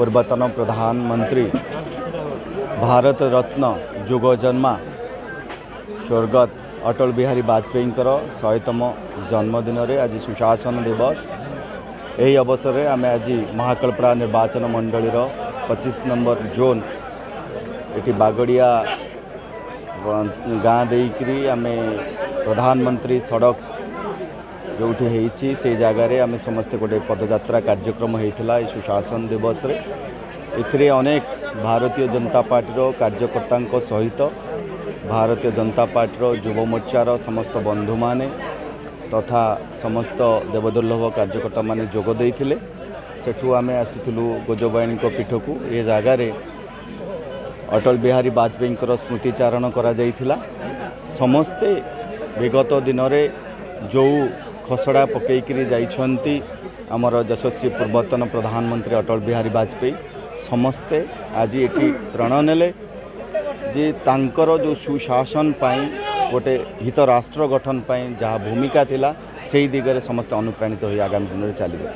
ପୂର୍ବତନ ପ୍ରଧାନମନ୍ତ୍ରୀ, ଭାରତ ରତ୍ନ, ଯୁଗଜନ୍ମା ସ୍ୱର୍ଗତ ଅଟଳ ବିହାରୀ ବାଜପେୟୀଙ୍କର 100ତମ ଜନ୍ମଦିନରେ ଆଜି ସୁଶାସନ ଦିବସ। ଏହି ଅବସରରେ ଆମେ ଆଜି ମହାକାଳପଡ଼ା ନିର୍ବାଚନ ମଣ୍ଡଳୀର 25 ନମ୍ବର ଜୋନ୍ ଏଠି ବାଗଡ଼ିଆ ଗାଁ ଦେଇକରି ଆମେ ପ୍ରଧାନମନ୍ତ୍ରୀ ସଡ଼କ ଯେଉଁଠି ହେଇଛି, ସେଇ ଜାଗାରେ ଆମେ ସମସ୍ତେ ଗୋଟେ ପଦଯାତ୍ରା କାର୍ଯ୍ୟକ୍ରମ ହେଇଥିଲା ଏହି ସୁଶାସନ ଦିବସରେ। ଏଥିରେ ଅନେକ ଭାରତୀୟ ଜନତା ପାର୍ଟିର କାର୍ଯ୍ୟକର୍ତ୍ତାଙ୍କ ସହିତ ଭାରତୀୟ ଜନତା ପାର୍ଟିର ଯୁବ ମୋର୍ଚ୍ଚାର ସମସ୍ତ ବନ୍ଧୁମାନେ ତଥା ସମସ୍ତ ଦେବଦୁର୍ଲଭ କାର୍ଯ୍ୟକର୍ତ୍ତାମାନେ ଯୋଗ ଦେଇଥିଲେ। ସେଠୁ ଆମେ ଆସିଥିଲୁ ଗୋଜବାଣୀଙ୍କ ପୀଠକୁ। ଏ ଜାଗାରେ ଅଟଳ ବିହାରୀ ବାଜପେୟୀଙ୍କର ସ୍ମୃତିଚାରଣ କରାଯାଇଥିଲା। ସମସ୍ତେ ବିଗତ ଦିନରେ ଯେଉଁ ଖସଡ଼ା ପକାଇକିରି ଯାଇଛନ୍ତି ଆମର ଯଶସ୍ୱୀ ପୂର୍ବତନ ପ୍ରଧାନମନ୍ତ୍ରୀ ଅଟଳ ବିହାରୀ ବାଜପେୟୀ, ସମସ୍ତେ ଆଜି ଏଠି ପ୍ରଣ ନେଲେ ଯେ ତାଙ୍କର ଯେଉଁ ସୁଶାସନ ପାଇଁ, ଗୋଟେ ହିତ ରାଷ୍ଟ୍ର ଗଠନ ପାଇଁ ଯାହା ଭୂମିକା ଥିଲା, ସେଇ ଦିଗରେ ସମସ୍ତେ ଅନୁପ୍ରାଣିତ ହୋଇ ଆଗାମୀ ଦିନରେ ଚାଲିବେ।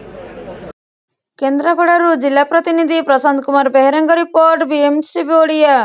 କେନ୍ଦ୍ରାପଡ଼ାରୁ ଜିଲ୍ଲା ପ୍ରତିନିଧି ପ୍ରଶାନ୍ତ କୁମାର ବେହେରାଙ୍କ ରିପୋର୍ଟ, ବିଏମ୍ସି ଟିଭି ଓଡ଼ିଆ।